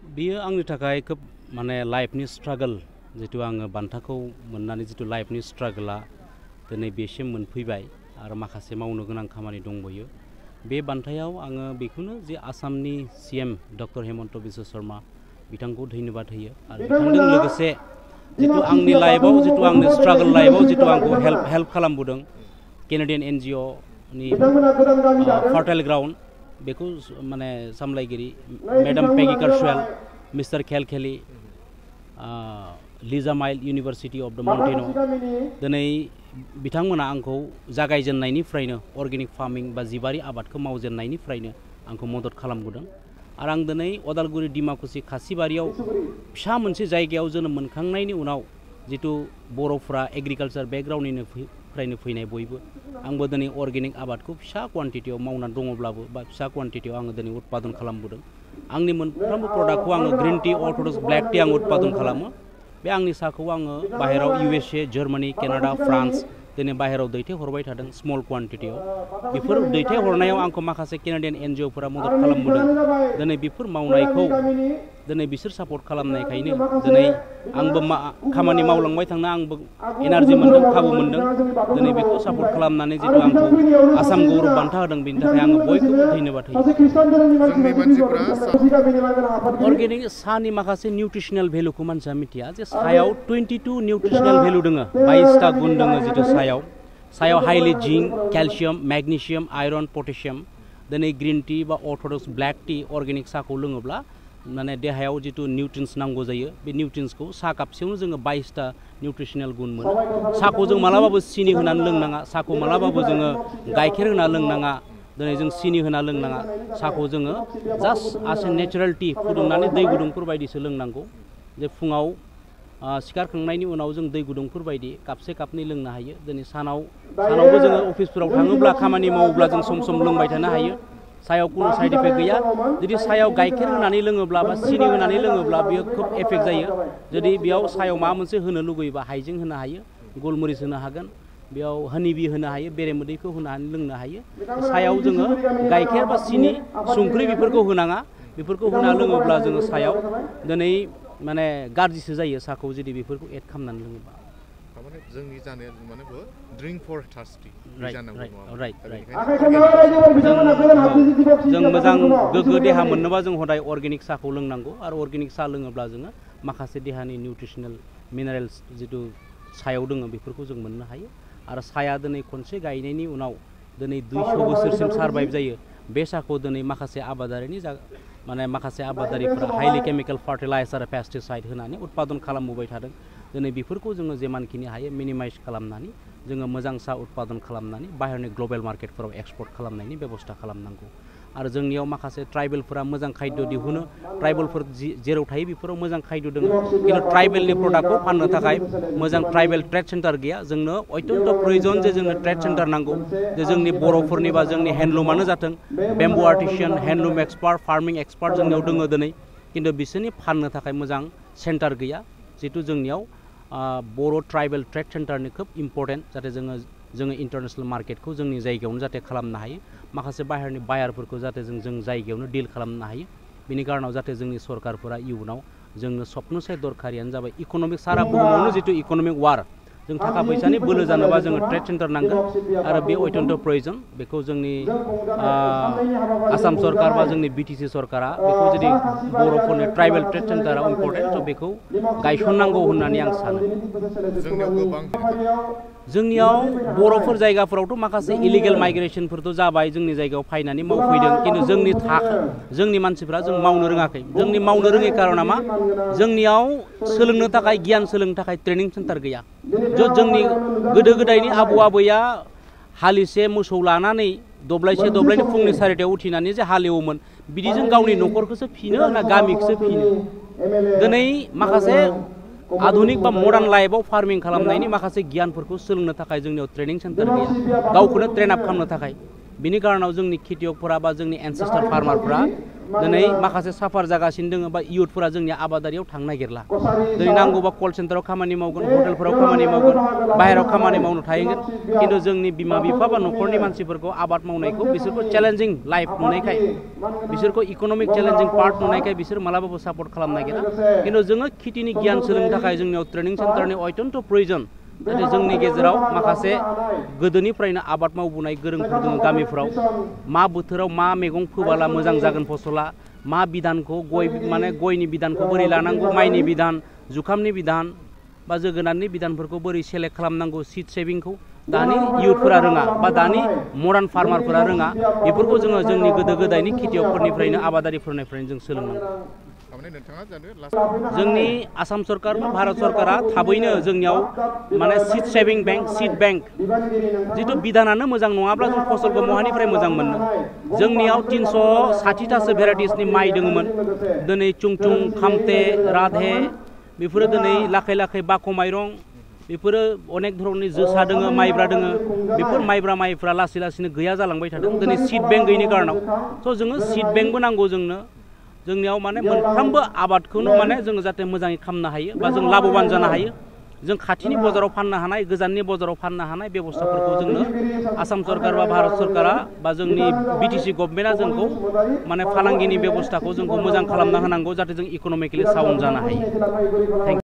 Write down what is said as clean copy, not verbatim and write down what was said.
बियो आंनि थाखाय खोब माने लाइफनि स्ट्रागल जितु आङो बान्थाखौ मोननानै जितु लाइफनि स्ट्रागला दिनै बेसिम मोनफैबाय आरो माखासे मावनो गोनां खामानि दंबायो। बे बान्थायाव आङो बेखौनो जे आसामनि सीएम डक्टर हेमन्त बिश्व शर्मा बिथांखौ धन्यबाद होयो आरो बिथांजों लोगोसे जितु आंनि लाइफआव जितु आंनि स्ट्रागल लाइफआव जितु आंखौ हेल्प खालामबोदों केनेडियान एनजिअ नि फार्टाइल ग्राउन्ड बेखौ माने सामलायगिरि मेडाम पेगी कार्सवेल मिस्टार खेलखेली Lisa Mile university of the माउन्टेनो दिनै बिथांमोना आंखौ जागायजेननायनिफ्रायनो अर्गेनिक फार्मिं बा जिबारि आबादखौ मावजेननायनिफ्रायनो आंखौ मदद खालामबोदों आरो आं दिनै अदालगुरि डिमाकुसि खासिबारियाव फिसा मोनसे जायगायाव जोनोम मोनखांनायनि उनाव जितु बर'फ्रा एग्रिकालचार बेकग्राउन्डनिफ्रायनो फैनाय बयबो आंबो दिनै अर्गेनिक आबादखौ फिसा क्वान्टिटियाव मावनानै दङब्लाबो बा फिसा क्वान्टिटियाव आङो दिनै उत्पादन खालामबोदों। आंनि मोनफ्रोमबो प्रडाक्टखौ आङो green tea orthodox black tea आं उत्पादन खालामो। बे आंनि साहाखौ आङो बाहेराव USA जार्मानी केनाडा फ्रान्स दिनै बाहेराव दैथायहरबाय थादों स्मल क्वान्टिटियाव। बेफोर दैथायहरनायाव आंखौ माखासे केनाडियान एनजिअफोरा मदद खालामबोदों। दिनै बेफोर मावनायखौ दिनै बिसोर सापर्ट खालामनायखायनो दिनै आंबो खामानि मावलांबाय थांनो आंबो एनार्जि मोन्दों खाबु मोन्दों। दिनै बेखौ सापर्ट खालामनानै जितु आंखौ आसाम गौरब बान्था होदों बेनि थाखाय आङो बयखौबो धन्यबाद होयो। अर्गेनिक साहानि माखासे निउट्रिसनेल भेलुखौ मानसिया मिथिया जे सायाव 22 निउट्रिसनेल भेलु दङ 22टा गुन दङ जितु सायाव हाइलि जिंक केलसियाम मैग्नीशियम आयरन पटेशियम दिनै ग्रीन टि बा अर्थडक्स ब्लेक टि अर्गेनिक साहाखौ लोङोब्ला माने देहायाव जितु निउट्रिन्स नांगौ जायो बे निउट्रिन्सखौ साहा कापसेयावनो जोङो 22टा निउट्रिसनेल गुन मोनो। साहाखौ जों मालाबाबो सिनि होनानै लोंनाङा साहाखौ मालाबाबो जोङो गाइखेर होना लोंनाङा दिनै जों सिनि होना लोंनाङा साहाखौ जोङो जास्ट आस ए नेचारेल टि फुदुंनानै दै गुदुंफोर बायदिसो लोंनांगौ जे फुङाव सिखारखांनायनि उनाव जों दै गुदुंफोर बायदि कापसे कापनै लोंनो हायो। दिनै सानावबो जोङो अफिसफोराव थाङोब्ला खामानि मावोब्ला जों सम सम लोंबाय थानो हायो। सायाव कुनु साइड इफेक्ट गैया। जुदि सायाव गाइखेर होनानै लोङोब्ला बा सिनि होनानै लोङोब्ला बेयो खोब एफेक्ट जायो। जुदि बेयाव सायाव माबा मोनसे होनो लुगैयोबा हाइजें होनो हायो गलमरिस होनो हागोन बेयाव हानिबि होनो हायो बेरेमोदैखौ होनानै लोंनो हायो। सायाव जोङो गाइखेर बा सिनि संख्रि बेफोरखौ होनाङा। बेफोरखौ होना लोङोब्ला जोङो सायाव दिनै माने गाज्रिसो जायो साहाखौ जुदि बेफोरखौ एड खालामनानै लोङोबा। माने जोंनि जानाया माने ड्रिंक फर थार्स्टी राइट जों मोजां गोग्गो देहा मोननोबा जों हदाय अर्गेनिक साहाखौ लोंनांगौ आरो अर्गेनिक साहा लोङोब्ला जोङो माखासे देहानि निउट्रिसनेल मिनारेल्स जितु सायाव दङ बेफोरखौ जों मोननो हायो। आरो साया दिनै खनसे गायनायनि उनाव दिनै 200 बोसोरसिम सारभाइभ जायो। बे साहाखौ दिनै माखासे आबादारिफ्रा हाइलि केमिकेल फार्टिलाइजार आरो पेस्टिसाइड होनानै उत्पादन खालामबोबाय थादों। दिनै बेफोरखौ जोङो जेमानखिनि हायो मिनिमाइज खालामनानै जोङो मोजां साहा उत्पादन खालामनानै बाहेरनि ग्लबेल मार्केटफोराव एक्सपर्ट खालामनायनि बेबस्था खालामनांगौ। आरो जोंनियाव माखासे ट्राइबेलफोरा मोजां खायद दिहुनो ट्राइबेलफोर जेराव थायो बेफोराव मोजां खायद दङ खिन्थु ट्राइबेलनि प्रडाक्टखौ फाननो थाखाय मोजां ट्राइबेल ट्रेड सेन्टार गैया। जोंनो अत्यन्त प्रयोजन जे जोंनो ट्रेड सेन्टार नांगौ जे जोंनि बर'फोरनि बा जोंनि हेन्डलुमानो जाथों bamboo artisan handloom expert farming expert जोंनियाव दङ दिनै खिन्थु बिसोरनि फाननो थाखाय मोजां सेन्टार गैया। जितु जोंनियाव बर' ट्राइबेल ट्रेड सेन्टारनि खोब इम्पर्टेन्ट जाहाथे जोङो इन्टारनेसनेल मार्केटखौ जोंनि जायगायावनो जाहाथे खालामनो हायो माखासे बाहेरनि बायारफोरखौ जाहाथे जों जायगायावनो डिल खालामनो हायो। बेनि कारनाव जाहाथे जोंनि सरकारफोरा इयुनाव जोंनो सबनोसै दरकारियानो जाबाय इक'नमिक सारा बुहुमावनो जितु इक'नमिक वार जों थाखा फैसानि बोलो जानोबा जोङो ट्रेड सेन्टार नांगोन आरो बे अत्यन्त प्रयोजन। बेखौ जोंनि आसाम सरकार बा जोंनि BTC सरकारा बेखौ जुदि बर'फोरनि ट्राइबेल ट्रेड सेन्टारा इम्पर्टेन्ट थ' बेखौ गायसननांगौ होननानै आं सानो। जोंनियाव बर'फोर जायगाफोरावथ' माखासे इलिगेल माइग्रेसनफोरथ' जाबाय जोंनि जायगायाव फैनानै मावफैदों खिन्थु जोंनि मानसिफ्रा जों मावनो रोङाखै। जोंनि मावनो रोङै कारना मा जोंनियाव सोलोंनो थाखाय गियान सोलोंनो थाखाय ट्रेनिं सेन्टार गैया। जोंनि गोदो गोदायनि आबौ आबैया हालिसे मोसौ लानानै दब्लायसे दब्लायनि फुंनि 4टायाव उथिनानै जे हालेवोमोन बिदिजों गावनि न'खरखौसो फिनो ना गामिखौसो फिनो। दिनै माखासे आधुनिक बा मडार्न लाइफआव फार्मिं खालामनायनि माखासे गियानफोरखौ सोलोंनो थाखाय जोंनियाव ट्रेनिं सेन्टार गैया गावखौनो ट्रेन आप खालामनो थाखाय। बिनि कारनाव जोंनि खेतियकफोरा बा जोंनि एनसेस्टार फार्मारफोरा दिनै माखासे साफार जागासिनो दङ बा इयुथफोरा जोंनि आबादारियाव थांनो नागिरला दिनै नांगौबा कल सेन्टाराव खामानि मावगोन हटेलफोराव खामानि मावगोन बाहेरायाव खामानि मावनो थाहैगोन खिन्थु जोंनि बिमा बिफा बा न'खरनि मानसिफोरखौ आबाद मावनायखौ बिसोरखौ चेलेन्जिं लाइफ नुनायखाय बिसोरखौ इक'नमिक चेलेन्जिं पार्ट नुनायखाय बिसोर मालाबाबो सापर्ट खालामनो नागिरा खिन्थु जोङो खेथिनि गियान सोलोंनो थाखाय जोंनियाव ट्रेनिं सेन्टारनि अत्यन्त प्रयोजन जाहाथे जोंनि गेजेराव माखासे गोदोनिफ्रायनो आबाद मावबोनाय गोरोंफोर दङ गामिफोराव मा बोथोराव मा मैगं फोबाला मोजां जागोन फसला मा बिधानखौ गयनि बिधानखौ बोरै लानांगौ माइनि बिधान जुखामनि बिधान बा जोगोनारनि बिधानफोरखौ बोरै सेलेक्ट खालामनांगौ सीड सेभिंखौ दानि इयुथफोरा रोङा बा दानि मडार्न फार्मारफोरा रोङा बेफोरखौ जोङो जोंनि गोदो गोदायनि खेथियकफोरनिफ्रायनो आबादारिफोरनिफ्रायनो जों सोलोंनांगौ जोंनि आसाम सरकार बा भारत सरकारा थाबैनो जोंनियाव seed saving bank seed bank जिथु बिधानानो मोजां नङाब्ला जों फसलखौ बहानिफ्राय मोजां मोननो जोंनियाव 360थासो भेराइटिसनि माइ दङमोन दिनै चुंचुं खामते राधे बेफोरो दिनै लाखै लाखै बाख' माइरं बेफोरो अनेक धरननि जोसा दोङो माइब्रा दोङो बेफोर माइब्रा माइफ्रा लासै लासैनो गैया जालांबाय थादों दिनै सीड बैंक गैयिनि कारनाव स' जोङो सीड बैंकबो नांगौ जोंनियाव मोनफ्रोमबो आबादखौनो जोङो जाहाथे मोजाङै खालामनो हायो बा जों लाभवान जानो हायो जों खाथिनि बाजाराव फाननो हानाय गोजाननि बाजाराव फाननो हानाय बेबस्थाफोरखौ जोंनो आसाम सरकार बा भारत सरकारा बा जोंनि बिटिसि गभर्नमेन्टआ जोंखौ फालांगिनि बेबस्थाखौ जोंखौ मोजां खालामना होनांगौ जाहाथे जों इक'नमिकेलि साउन्ड जानो हायो।